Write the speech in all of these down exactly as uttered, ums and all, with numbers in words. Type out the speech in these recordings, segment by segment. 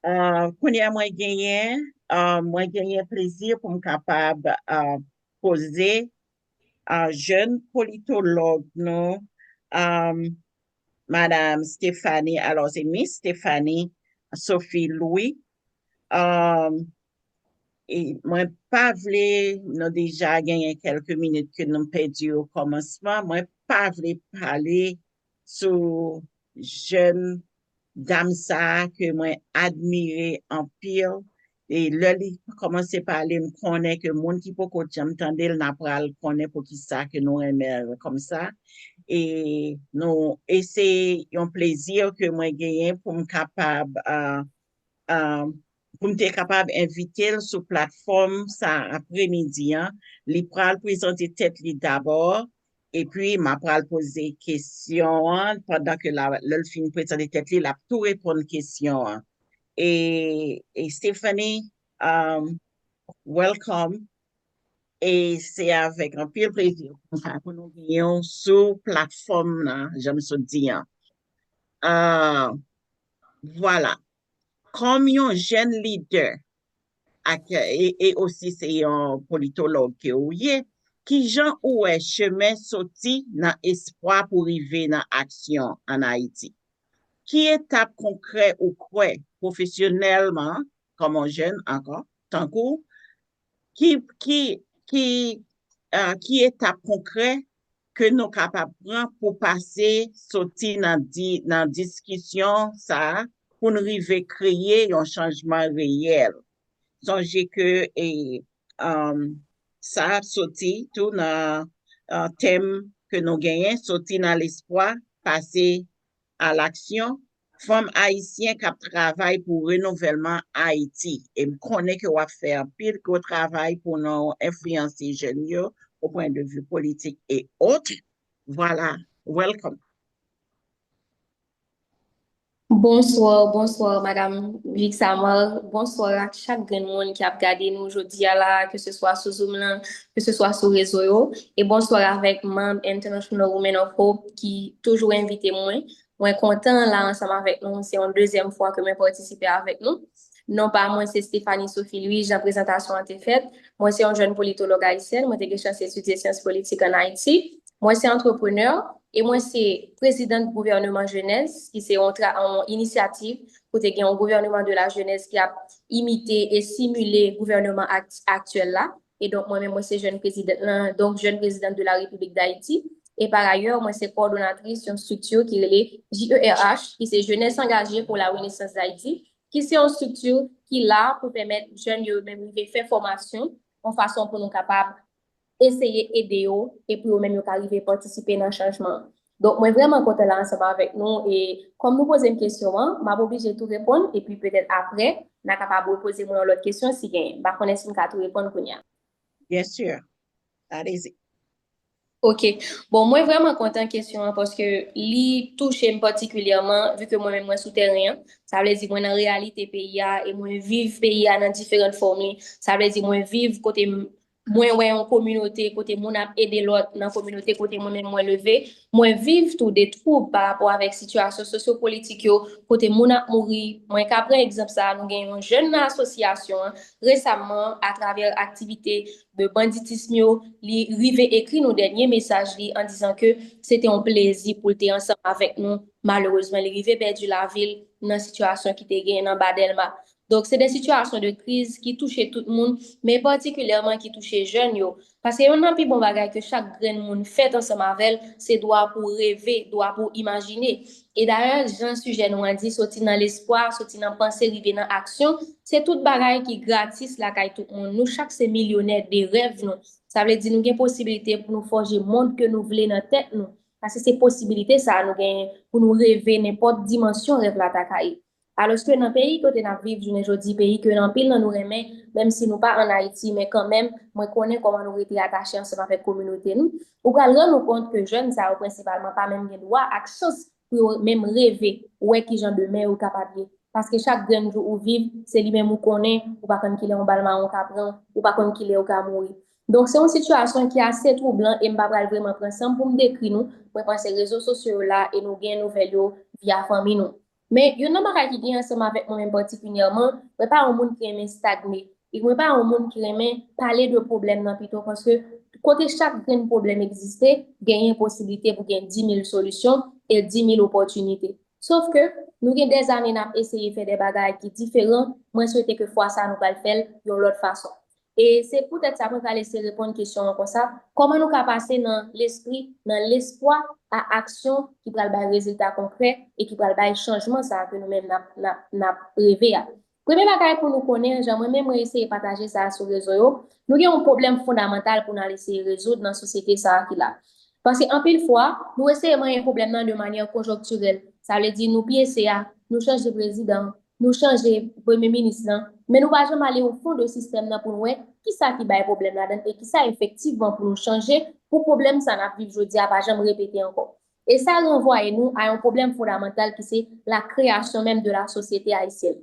Uh, kounye a mwen genyen, uh, mwen genyen plezi pou m kapab uh, poze uh, jèn politològ nou, um, Madam Stephanie, alò se Miss Stephanie Sophie Louis. Um, e mwen pa vle, nou deja genyen kèlke minit ke nou pèdi o kòmansman, mwen pa vle pale sou jèn dam sa a ke mwen admire anpil. E lè li kòmanse pale, m konnen ke moun ki poko janm tande l, n a pral konnen poukisa ke nou renmen l kòmsa. E nou, e se yon plezi ke mwen genyen pou m kapab, uh, uh, pou m te kapab envite l sou platfòm sa apremidi an. Li pral prezante tèt li dabò, epi m ap pral poze kesyon an, pandan ke la, lè l fin prezante tèt li, l ap tou reponn kesyon an. E, e Stephanie, um, welcome. E se avèk anpil plezi konsa pou nou genyen w sou platfòm nan, jan m sot di an. Uh, vwala. Kòm yon jèn lidè, ak, e, e osi se yon politològ ke ou ye, kijan ou wè chemen soti nan espwa pou rive nan aksyon ann Ayiti? Ki etap konkrè ou kwè pwofesyonèlman, kòm yon jèn ankò, tankou, ki, ki, ki, uh, ki etap konkrè ke nou kapab pran pou pase soti nan, di, nan diskisyon sa a pou n rive kreye yon chanjman reyèl. Sonje ke e, um, sa ap soti tou nan uh, tèm ke nou genyen, soti nan lespwa, pase a laksyon, fanm ayisyen k ap travay pou renouvèlman Ayiti. E m konnen ke w ap fè anpil gwo travay pou nou enfliyanse jèn yo, o pwen de vi politik e ot. Vwala, welcome. Bonswa, bonswa, Madam Vixamar. Bonswa ak chak grenn moun ki ap gade nou jodi a la, ke se swa sou Zoom lan, ke se swa sou rezo yo. E bonswa avèk manm International Women of Hope ki toujou envite mwen. Mwen kontan la ansanm avèk nou. Se yon dezyèm fwa ke mwen patisipe avèk nou. Non pa mwen se Stephanie Sophie Louis, jan prezantasyon an te fèt. Mwen se yon jèn politològ ayisyèn. Mwen te gen chans etidye syans politik ann Ayiti. Mwen se antreprenè e mwen se prezidant gouvèneman jenès, ki se yon, yon inisyativ pou te gen yon gouvèneman de la jenès ki ap imite e simile gouvèneman aktyèl la. E donk, mwen menm, mwen se jèn prezidant lan, donk jèn prezidant de la Repiblik Dayiti. E par ayè, mwen se kowòdonatris yon estrikti ki rele J E R H, ki se Jeunesse Engagée pour la Renaissance d'Haïti, ki se yon estrikti ki la pou pèmèt jèn yo menm rive fè fòmasyon, yon fason pou nou kapab eseye ede yo, e pou yo menm yo ka rive patisipe nan chanjman an. Donk, mwen vrèman kontan la ansanm avèk nou, e kòm nou poze m kesyon an, m ap oblije tou reponn, epi petèt apre, n a kapab repoze mwen yon lòt kesyon si genyen. M pa konnen si m ka tou reponn kounye a. Byen si. Alezi. Ok. Bon, mwen vrèman kontan kesyon an paske li touche m patikilyèman, vi ke mwen menm mwen sou tèren an. Sa vle di mwen nan reyalite peyi a e mwen viv peyi a nan diferan fòm li. Sa vle di mwen viv kote mwen wè yon kominote kote moun ap ede lòt nan kominote kote mwen menm mwen leve. Mwen viv tou de twoub pa rapò avèk sitiyasyon sosyopolitik yo kote moun ap mouri. Mwen ka pran egzanp sa a, nou gen yon jèn nan asosyasyon an resamman atravè aktivite de banditism yo, li rive ekri nou dènye mesaj li an dizan ke se te yon plezi pou l te ansanm avèk nou. Malerezman, li rive pèdi lavi l nan sitiyasyon ki te gen nan Ba Dèlma. Donk, se de sitiyasyon de kriz ki touche tout moun, men patikilyèman ki touche jèn yo. Paske youn nan pi bon bagay ke chak grenn moun fèt ansanm avè l, se dwa pou reve, dwa pou imajine. E dayè, jan sijè nou an di, soti nan lespwa, soti nan panse, rive nan aksyon, se tout bagay ki gratis lakay tout moun. Nou chak se milyonè de rèv nou. Sa vle di nou gen posiblite pou nou fòje mond ke nou vle nan tèt nou. Paske se posiblite sa a nou genyen pou nou reve nenpòt dimansyon rèv la ta ka ye. Alòske nan peyi kote n ap viv jounen jodi, peyi ke anpil nan nou renmen, menm si nou pa ann Ayiti, men kanmenm, mwen konnen kòman nou rete atache ansanm avèk kominote nou, ou pral rann ou kont ke jèn sa yo prensipalman pa menm gen dwa ak chans pou yo menm reve, wè kijan demen yo kapab ye. Paske chak grenn jou ou viv, se li menm ou konnen, ou pa konn kilè yon bal mawon ka pran w, ou pa konn kilè ou ka mouri. Donk, se yon sitiyasyon ki ase twoublan e m pa pral vrèman pran san m pou m dekri nou. Mwen panse rezo sosyo yo la e nou gen nouvèl yo via fanmi nou. Men, youn nan bagay ki gen ansanm avèk mwen menm patikilyèman, mwen pa yon moun ki renmen stagne. E mwen pa yon moun ki renmen pale de pwoblèm nan pito, paske kote chak grenn pwoblèm egziste, genyen posiblite pou gen dimil solisyon e dimil opòtinite. Sof ke nou gen dèzane n ap eseye fè de bagay ki diferan, mwen swete ke fwa sa nou pral fè l yon lòt fason. E se poutèt sa mwen pral eseye reponn kesyon an konsa, kòman nou ka pase nan lespri, nan lespwa a aksyon ki pral bay rezilta konkrè e ki pral bay chanjman sa a ke nou menm n ap, n ap, n ap reve a. Premye bagay pou nou konnen, jan mwen menm mwen eseye pataje sa sou rezo yo, nou gen yon pwoblèm fondamantal pou n al eseye rezoud nan sosyete sa a ki la. Paske anpil fwa, nou eseye manyen pwoblèm nan de manyè konjonktirèl. Sa vle di nou pyese a, nou chanje prezidan, nou chanje premye minis lan, men nou pa janm ale o fon de sistèm nan pou n wè kisa ki bay pwoblèm ladan e kisa efektivman pou nou chanje pou pwoblèm sa n ap viv jodi a pa janm repete ankò. E sa ranvwaye nou a yon pwoblèm fondamantal ki se la création même de la société haïtienne.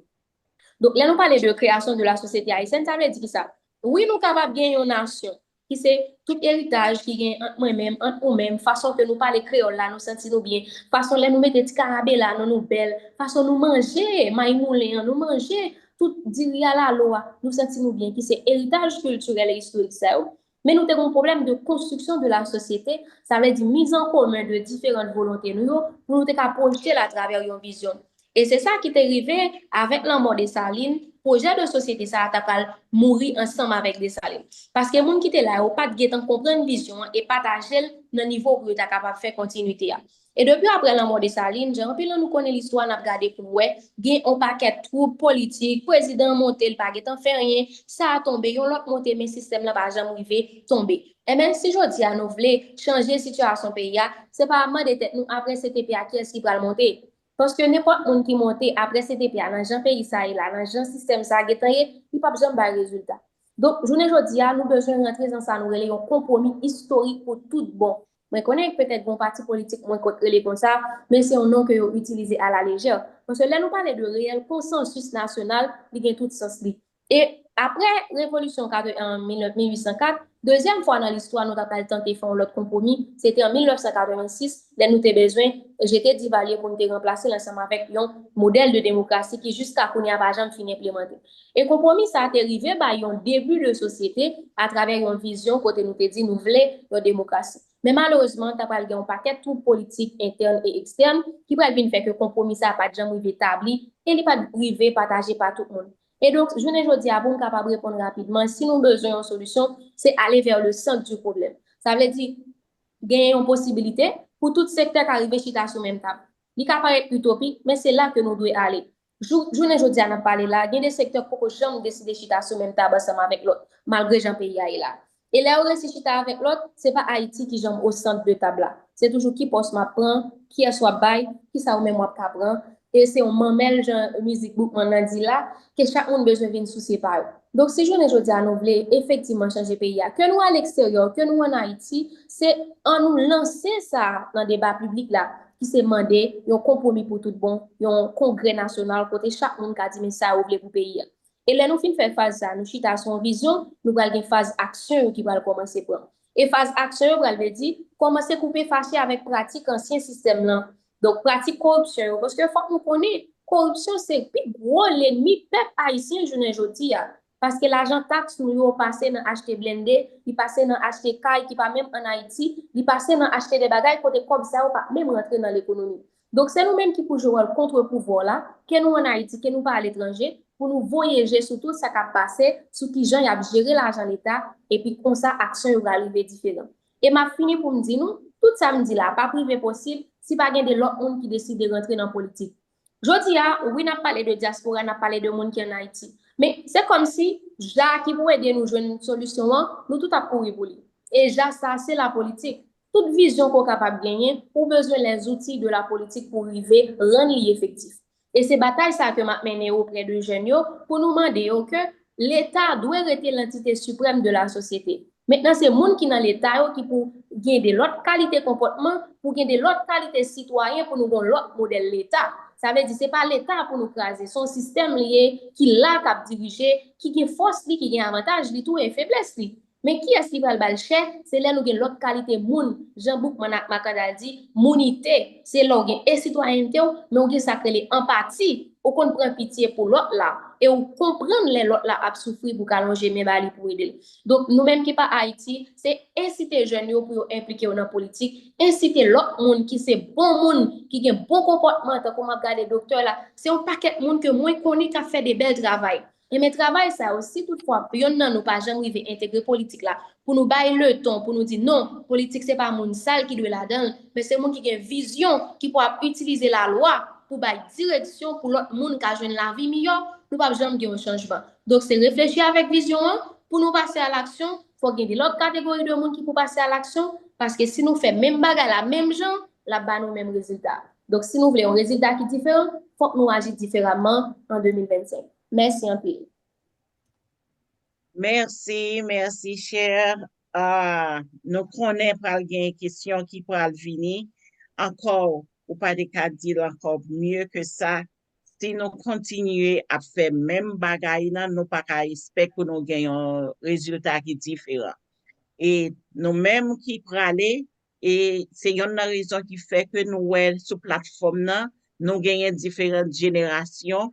Donk, lè nou pale de création de la société haïtienne, sa vle di ki sa? Wi, nou kapab gen yon nasyon ki se tout eritaj ki gen ant mwen menm, ant ou menm, fason ke nou pale kreyòl la, nou santi nou byen, fason lè nou mete ti karabela nan nou bèl, fason nou manje may moulen an, nou manje tout diri a lalo a, nou santi nou byen, ki se eritaj kiltirèl e istorik sa yo. Men nou te gen yon pwoblèm de construction de la société, sa vle di mise en commun de diferan volonte nou yo, pou nou te ka pwojte l atravè yon vizyon. E se sa ki te rive avèk lanmò Desalin, pwojè de sosyete sa a ta pral mouri ansanm avèk Desalin. Paske moun ki te la yo pa t gentan konprann vizyon an e pataje l nan nivo pou yo ta kapab fè kontinite a. E depi aprè lanmò Desalin, jan anpil nan nou konnen listwa, n ap gade pou n wè, gen yon pakèt twoub politik, prezidan an monte, li pa gentan fè anyen, sa a tonbe, yon lòt monte, men sistèm lan pa janm rive tonbe. Enben, si jodi a nou vle chanje sitiyasyon peyi a, se pa mande tèt nou aprè C T P a kiyès ki pral monte. Paske nenpòt moun ki monte aprè C T P a nan jan peyi sa ye la, nan jan sistèm sa gentan ye, li p ap janm bay rezilta. Donk, jounen jodi a, nou bezwen rantre nan sa nou rele yon konpwomi istorik pou tout bon. Mwen konnen petèt gen yon pati politik mwen kot rele konsa, men se yon non ke yo itilize a la lejè. Paske lè nou pale de reyèl konsansis nasyonal, li gen tout sans li. E aprè revolisyon katrè-, an mil nèf, mil uit san kat, dezyèm fwa nan listwa nou ta pral tante fè yon lòt konpwomi, se te an mil nèf san katrèvennsis, lè nou te bezwen jete Divalye pou nou te ranplase l ansanm avèk yon modèl de demokrasi ki jiska kounye a pa janm fin enplimante. E konpwomi sa a te rive bay yon debi de sosyete atravè yon vizyon kote nou te di nou vle yon demokrasi. Men malerezman, ta pral gen yon pakèt twoub politik entèn e ekstèn ki pral vin fè ke konpwomi sa a pa t janm rive tabli e li pa t rive pataje pa tout moun. E donk, jounen jodi a, pou m kapab reponn rapidman, si nou bezwen yon solisyon, se aller vers le centre du problème. Sa vle di, genyen yon posibilite pou tout sektè ka rive chita sou menm tab. Li ka parèt itopik, men se la ke nou dwe ale. Jou-, jounen jodi a n ap pale la, gen de sektè k poko janm deside chita sou menm tab ansanm avèk lòt, malgre jan peyi a ye la. E lè yo resi chita avèk lòt, se pa Ayiti ki janm o sant de tab la. Se toujou ki pòs m ap pran, kiyès w ap bay, kisa ou menm w ap ka pran. E se yon manmèl, jan mizik Boukman nan di la, ke chak moun bezwen vin sousye pa yo. Donk, si jounen jodi a nou vle efektivman chanje peyi a, ke nou al eksteryè, ke nou ann Ayiti, se an nou lanse sa nan deba piblik la, ki se mande yon konpwomi pou tout bon, yon kongrè nasyonal kote chak moun ka di men sa yo vle pou peyi a. E lè nou fin fè faz sa, nou chita sou yon vizyon, nou pral gen faz aksyon yo ki pral kòmanse pran. E faz aksyon yo pral vle di, kòmanse koupe fache avèk pratik ansyen sistèm lan. Donk, pratik koripsyon yo, paske fòk nou konnen, koripsyon se pi gwo lènmi pèp ayisyen jounen jodi a. Paske lajan taks nou yo pase nan achte blende, li pase nan achte kay ki pa menm ann Ayiti, li pase nan achte de bagay kote kòb sa yo pa menm rantre nan lekonomi. Donk, se nou menm ki pou jwe wòl kontre pouvwa la, ke nou ann Ayiti, ke nou pa aletranje, pou nou voye je sou tout sa k ap pase, sou kijan y ap jere lajan Leta, epi konsa aksyon yo pral rive diferan. E m ap fini pou m di nou, tout sa m di la p ap rive posib si pa gen de lòt moun ki deside rantre nan politik. Jodi a, wi, n ap pale de dyaspora, n ap pale de moun ki ann Ayiti. Men, se kòmsi ja ki pou ede nou jwenn solisyon an, nou tout ap kouri pou li. E ja sa, se lapolitik. Tout vizyon ke w kapab genyen, ou bezwen les outils de la politique pou rive rann li efektif. E se batay sa ke m ap mennen oprè de jèn yo, pou nou mande yo ke Leta dwe rete lantite siprèm de la sosyete. Mentnan, se moun ki nan Leta yo ki pou gen de lòt kalite konpòtman, pou gen de lòt kalite sitwayen, pou nou gen lòt modèl Leta. Sa vle di, se pa Leta pou nou kraze, se yon sistèm li ye ki la, k ap dirije, ki gen fòs li, ki gen avantaj li tou e feblès li. Men kiyès ki pral ba l chè? Se lè nou gen lòt kalite moun, jan Boukman ak Makandal di, mounite. Se lè w gen e sitwayènte w, men w gen sa k rele anpati. Ou konn pran pitye pou lòt la, e w konprann lè lòt la ap soufri pou w ka lonje men ba li pou w ede l. Donk, nou menm ki pa Ayiti, se ensite jèn yo pou yo enplike yo nan politik, ensite lòt moun ki se bon moun, ki gen bon konpòtman, tankou m ap gade doktè la, se yon pakèt moun ke mwen konnen k ap fè de bèl travay. Enben, travay sa yo, si toutfwa yonn nan nou pa janm rive entegre politik la, pou nou bay leton, pou nou di non, politik se pa moun sal ki dwe ladan l, men se moun ki gen vizyon, ki pou ap itilize lalwa pou bay direksyon pou lòt moun ka jwenn lavi miyò, nou p ap janm gen yon chanjman. Donk, se reflechi avèk vizyon an, pou nou pase a laksyon, fòk gen de lòt kategori de moun ki pou pase a laksyon, paske si nou fè menm bagay la, menm jan, l ap ba nou menm rezilta. Donk, si nou vle yon rezilta ki diferan, fòk nou aji diferaman an de mil vennsenk. Mèsi anpil. Mèsi, mèsi, chè. Ah, nou konnen pral gen kesyon ki pral vini. Ankò, ou pa te ka di l ankò mye ke sa. Si nou kontinye ap fè menm bagay nan, nou pa ka espè pou nou gen yon rezilta ki diferan. E nou menm ki prale, e se yonn nan rezon ki fè ke nou wè sou platfòm nan, nou genyen diferan jenerasyon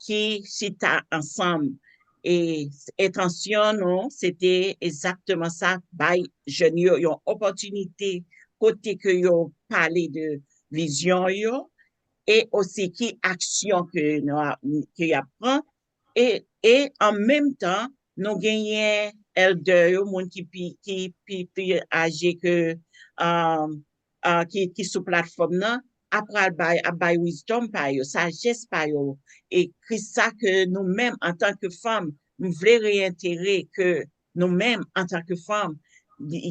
ki chita ansanm. E entansyon nou, se te egzakteman sa, bay jèn yo yon opòtinite kote ke yo pale de vizyon yo, e osi ki aksyon ke, ke y ap pran, e, e an menm tan, nou genyen èldè yo, moun ki pi, ki pi, pi aje ke, um, uh, ki, ki sou platfòm nan, ap pral bay, ap bay wisdom pa yo, sajès pa yo. E ki sa ke nou menm, antanke fanm, m vle reyentere ke nou menm, antanke fanm,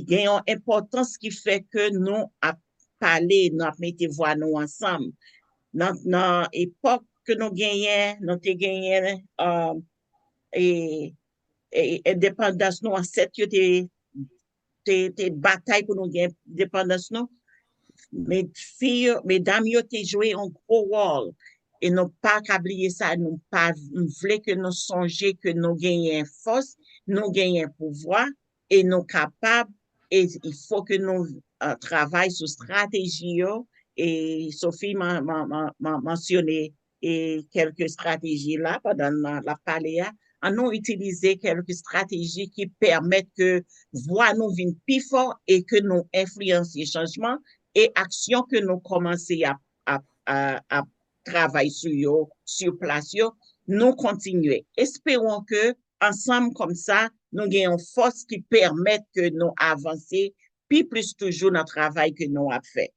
gen yon enpòtans ki fè ke nou ap pale, nou ap mete vwa nou ansanm. Nan, nan epòk ke nou genyen, nou te genyen, uh, e, e, endepandans nou, ansèt yo te, te, te batay pou nou gen endepandans nou. Men fi yo, medam yo te jwe yon gwo wòl. E nou pa ka bliye sa, nou pa, m vle ke nou sonje ke nou genyen fòs, nou genyen pouvwa, e nou kapab, e il fo ke nou uh, travay sou estrateji yo, e Sophie mansyone e kèlke estrateji la pandan l ap pale a. An nou itilize kèlke estrateji ki pèmèt ke vwa nou vin pi fò e ke nou enfliyanse chanjman e aksyon ke nou kòmanse ap, ap, ap, ap travay sou yo, sou plas yo, nou kontinye. Esperon ke ansanm kòmsa, nou gen yon fòs ki pèmèt ke nou avanse pi plis toujou nan travay ke nou ap fè.